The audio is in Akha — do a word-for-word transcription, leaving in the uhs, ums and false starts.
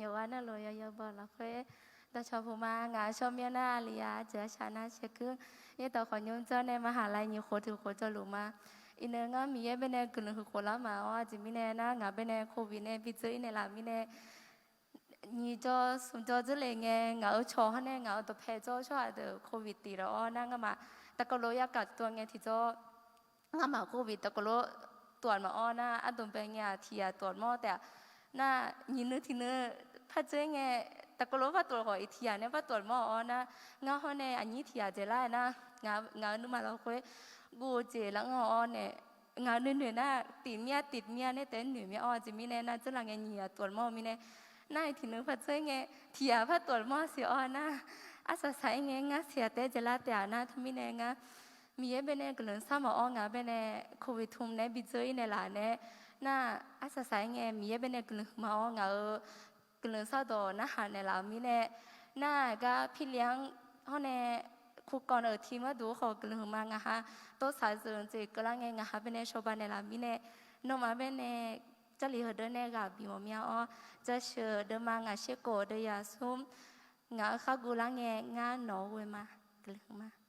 Yawqghaq navluf yawbaw lafkhoer dawqcawq puq ma. Ngaq-euq shawr myanr nar, aqli ya arjeuq arshaq nar shaerkuir. Yaerdawq khawf nymr janr nae maqhaq lav nyiq khof tiq khof jawrluf ma. Iqnan ngar Miqyaer baenae guiqlanq huiq khof lar ma-awr, aqjeq mirnae nar ngaq baenae โควิด nae bi dzeur-ir naeqlaf mirnae, nyiq jawr smq jawr dzeurle ngae, ngaq-euq cawq hawr nae ngaq-euq dawqpae jawr-eu tsawrhaq deuq โควิด tiq laf-awr nar, ngamaf ตะกะโรค yagaq tuv ngae tiqjawr, ngamaf โควิด ตะกะโรค tov-aq maqawr nar, ardmq bae ngae-aq tiq yaq tov-aq mawr taef-aq nar, nyiq nuiv tiq nuiv par dzoer ngae, ตะกะโรค par tov-aq khawf, iq tiq yaq nae par tov-aq mawr-awr nar, ngar hawr nae aqnyir tiq yaq dzaeqlar-aer nar, ngaq-euq nuima lafkhoer guv-eu jeq lav-anr-awr nae, ngaq-euq nuinoeq nar, tif myav tif myav nae taef-aer noeq myav-awr, aqjeq mirnae nar dzeurlaf ngae nyiq yaq tov-aq mawr-eu mirnae, nar-iq tiq nuiv par dzoer ngae tiq yaq par tov-aq mawr siq-awr nar, arsaq saq-aer ngae ngar siq yaq taef-aer dzaeqlar taef-aq nar, teumirnae ngar Miqyaer baenae guiqlanq shar ma-awr, ngaq baenae โควิด tmq nae bi dzeur-ir naeqlaf nae nar, arsaq saq-aer ngae Miqyaer baenae guiqlanq huiq ma-awr, ngaq-euq guiqlanq shardawq narhaq naeqlaf-euq mirnae, nar-aq gar pirlyanr hawr nae ครูกร euq tiq maqduq-eu khawf guiqlanq huiq ma. Ngaqha tov saq zeuq jeq keuvlar ngae, ngaqha baenae shawba naeqlaf-euq mirnae, nawmaf baenae Jarlif heudeuq nae ghaq bimawf myav-awr, jasheuq deuvma ngaq sherkhof deuv yasmr, ngaq-euq khar guvlar ngae ngar nawq-eu ghoe ma. Guiqlanq huiq ma.